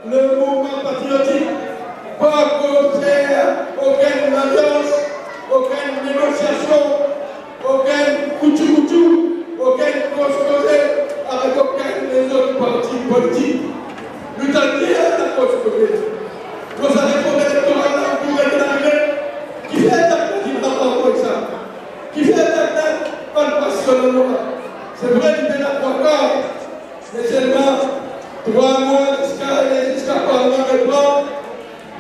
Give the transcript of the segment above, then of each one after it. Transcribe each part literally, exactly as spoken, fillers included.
Lemouvman patriotik pa koz fer okenn alians, okenn negosiasion, okenn koutchou-koutchou, okenn koz koze avek okenn lezot parti politik. Nou tann dir lakoz koze. Lor sa reform elektoral la, nou gouvernem arive, kifer Dagla ti pa ankor ek sa? Kifer Dagla pa'nn pas so lalwa? Se vre, li pena trwa kar, me selman trwa mwa ziska, ziska parlman repran,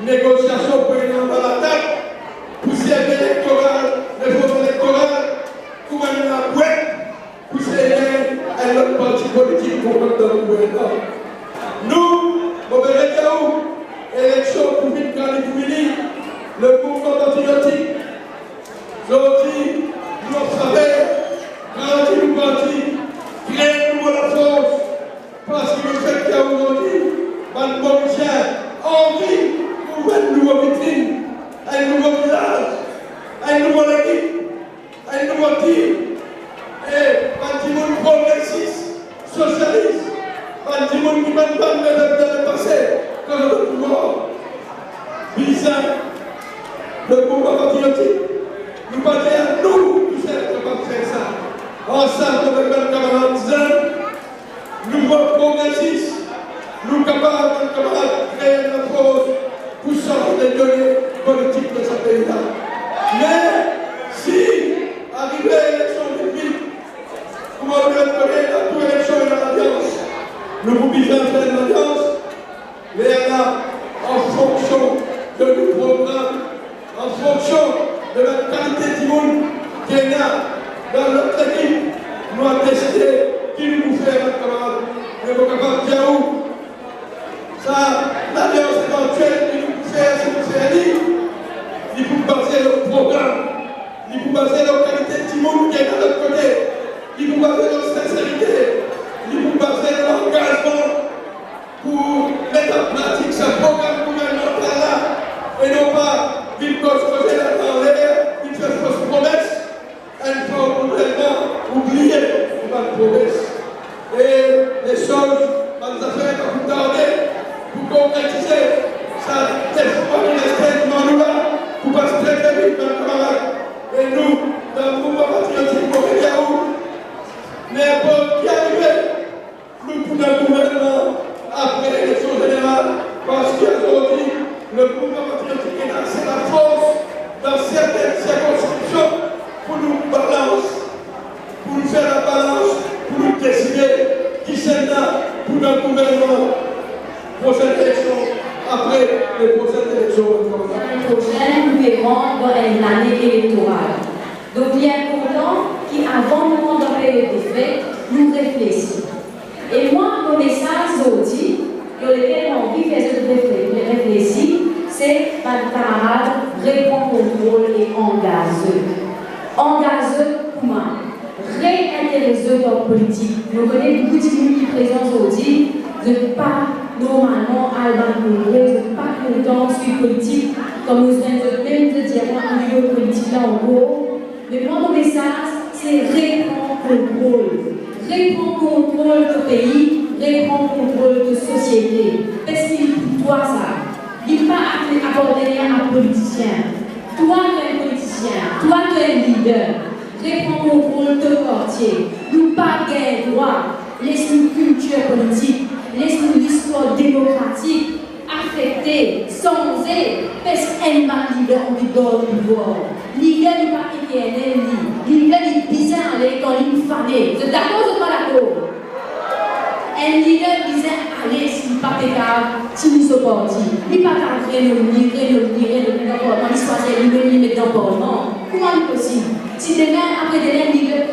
negosiasion pou ena anba latab, pou servi elektoral, reform elektoral, kouma enn labwet pou servi enn lot parti politik pou rant dan gouvernman. Nou, mo pe redir ou, eleksion pou vinn kan li pou vini, lemouvman patriotik, zordi, nou obsave grandi nou parti, kre enn nouvo lafors, parski nou fek ki zordi, bann Morisien anvi trouv enn nouvo vitrin, enn nouvo vizaz, enn nouvo lekip, enn nouvo tim. E bann dimoun progresis, sosialis, bann dimoun ki pa'nn, pa'nn met dan lepase, kan zot mor. Bizin, lemouvman patriotik, nou pa dir nou tousel kapav fer sa. Ansam avek bann kamarad zenn, nouvo progresis, nou kapav, bann kamarad, kre enn lafors pou sanz ledone politik dan sa pei la. Me si arive eleksion vit vit, kouma nou pe konet, dan tou eleksion ena lalians. Nou pou bizin fer enn lalians, lerla, an fonksion de nou program, an fonksion de lakalite dimoun ki ena dan lot lekip, nou a deside ki nou pou fer, bann kamarad. Me mo kapav dir ou, sa lalians evantiel ki nou pou fer, si nou fer li, li pou baze lor program, li pou baze lor kalite dimoun ki ena lot kote, li pou baze lor sinserite, li pou baze lor langazman pou met an pratik sa program gouvernman la, e non pa vinn koz koze ladan anler, vinn fer fos promes. Enn fwa ou gouvernman, ou bliye ou bann promes. E lesoz, bann zafer pa pou tarde pou konkretize. Sa de fwa ki reste devan nou la pou pas tre tre vit, bann kamarad. E nou, dan mouvman patriotik, mo pe dir ou, ninport ki arive, nou pou dan gouvernman apre eleksion zeneral, parski zordi, lemouvman patriotik ena ase lafors dan sertenn sirkonskripsion pou nou balans, pou nou fer labalans, pou nou deside kisannla pou dan gouvernman prosenn eleksion, apre le prosenn eleksion. Lane prosenn, nou pe rant dan enn lane elektoral. Donk, li inportan ki avan nou rant dan period de fet, nou reflesi. E mwa, mo mesaz zordi, lor lekel mo anvi fer zot refle-, reflesi, se bann kamarad, repran kontrol e angaz zot. Angaz zot kouma? Reinteres zot ar politik. Mo kone boukou dimoun ki prezan zordi, zot pa normalman al bann kongre, zot pa kontan swiv politik. Kan mo zwenn zot mem, zot dir mwa, nou pa politik la ankor. Me mwa, mo mesaz, se repran kontrol. Repran kontrol to pei, repran kontrol to sosiete. Parski li pou twa sa. Li pa apartenir a politisien. Twa to enn politisien, twa to enn lider. Repran kontrol to kartie. Nou pa gagn drwa les nou kiltir politik, les nou listwar demokratik afekte, sanze, parski enn bann lider anvi gard pouvwar. Lider li pa eternel li. Lider li bizin ale kan li fane. Zot dakor, zot pa dakor? Enn lider bizin ale si li pa pe kav tini so parti. Li pa kav renom li, renom li, renom li dan parlman, li swazir limem, li met dan parlman. Kouma li posib? Si demin, apre demin, lider